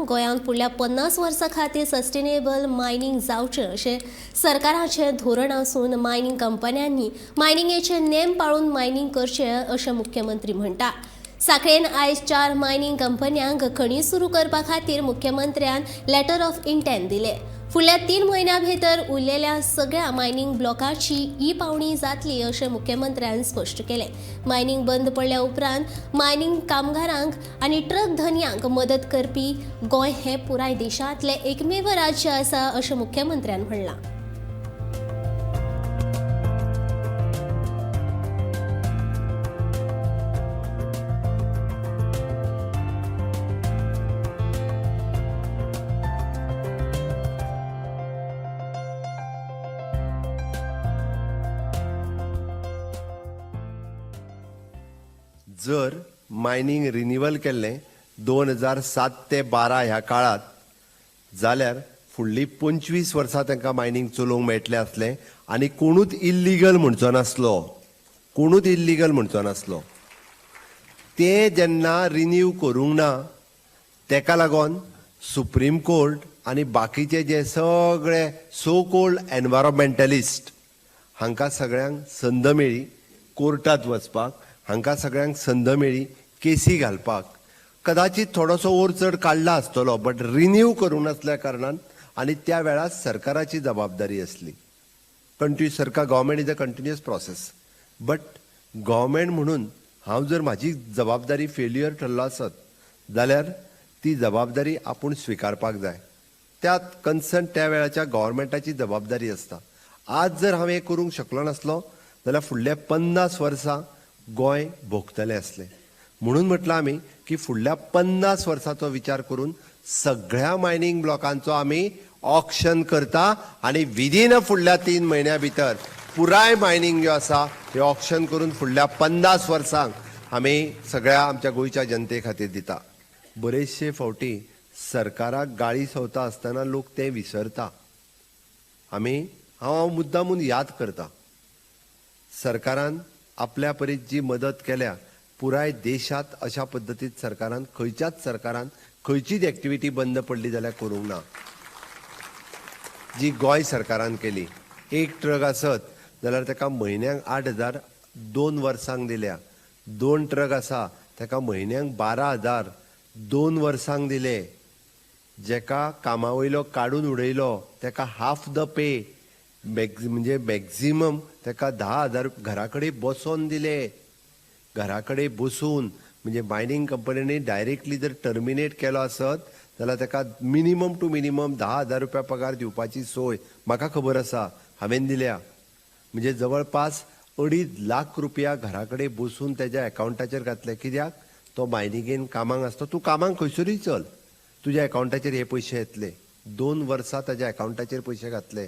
गोंयांत फुडल्या 50 वर्सां खातीर सस्टेनेबल मायनींग जावचें अशें सरकाराचें धोरण आसून मायनींग कंपन्यांनी मायनिंगेचे नेम पाळून मायनींग करचें अशें मुख्यमंत्री म्हणटा. साखळेन आयज 4 मायनींग कंपन्यांक खणी सुरू करपा खातीर मुख्यमंत्र्यान लेटर ऑफ इंटेंट दिले. फुडल्या 3 म्हयन्यां भितर उरलेल्या सगळ्या मायनींग ब्लॉकाची ई पावणी जातली अशें मुख्यमंत्र्यान स्पश्ट केलें. मायनींग बंद पडल्या उपरांत मायनींग कामगारांक आनी ट्रक धनयांक मदत करपी गोंय हें पुराय देशांतलें एकमेव राज्य आसा अशें मुख्यमंत्र्यान म्हणलां. जर मायनींग रिनिवल केल्लें 2007 ते 12 ह्या काळांत जाल्यार फुडलीं 25 वर्सां तांकां मायनींग चलोवंक मेळटलें आसलें आनी कोणूच इल्लिगल म्हणचो नासलो, कोणूच इल्लिगल म्हणचो नासलो. ते जेन्ना रिन्यू करूंक ना तेका लागून सुप्रीम कोर्ट आनी बाकीचे जे सगळे सो कोल्ड एनवायरोमेंटलिस्ट हांकां सगळ्यांक संद मेळ्ळी कोर्टांत वचपाक, हांकां सगळ्यांक संद मेळ्ळी केसी घालपाक. कदाचित थोडोसो ओर चड काडला आसतलो, बट रिन्यू करूंक नासल्या कारणान आनी त्या वेळार सरकाराची जबाबदारी आसली. कंटिन्यू सरकार, government is a continuous process, but government म्हणून हांव जर म्हाजी जबाबदारी फेल्युअर ठरलो आसत जाल्यार ती जबाबदारी आपूण स्विकारपाक जाय. त्यात कन्सर्न त्या वेळाच्या गव्हर्मेंटाची जबाबदारी आसता. आज जर हांव हें करूंक शकलो नासलो जाल्यार फुडल्या 50 वर्सां गोंय भोगतलें आसलें. म्हणून म्हटलां आमी की फुडल्या 50 वर्साचो विचार करून सगळ्या मायनींग ब्लॉकांचो आमी ऑक्शन करता आनी विदीन फुडल्या 3 म्हयन्या भितर पुराय मायनींग ज्यो आसा हें ऑक्शन करून फुडल्या 50 वर्सांक आमी सगळ्या आमच्या गोंयच्या जनते खातीर दिता. बरेचशे फावटी सरकाराक गाळी संवता आसतना लोक ते विसरता. आमी हांव मुद्दामून याद करता, सरकारान आपल्या परीत जी मदत केल्या पुराय देशांत अशा पद्दतीन सरकारान खंयच्याच सरकारान खंयचीच एक्टिविटी बंद पडली जाल्यार करूंक ना, जी गोंय सरकारान केली. एक ट्रक आसत जाल्यार ताका म्हयन्याक 8,000 2 वर्सांक दिल्या, 2 ट्रक आसा ताका म्हयन्याक 12,000 2 वर्सांक दिले. जेका कामा वयलो काडून उडयलो ताका हाफ the पे, म्हणजे मॅक्झिमम ताका 10,000 घरा कडेन बसोन दिले. घरा कडेन बसून म्हणजे मायनींग कंपनींनी डायरेक्टली जर टर्मिनेट केलो आसत जाल्यार ताका मिनिमम टू मिनिमम 10,000 रुपया पगार दिवपाची सोय म्हाका खबर आसा, हांवें दिल्या. म्हणजे जवळपास 2.5 लाख रुपया घरा कडेन बसून तेज्या एकावंटाचेर घातले. कित्याक? तो मायनिंगेन कामाक आसता, तूं कामाक खंयसरूय चल, तुज्या एकावंटाचेर हे पयशे येतले. 2 वर्सां ताज्या एकावंटाचेर पयशे घातले.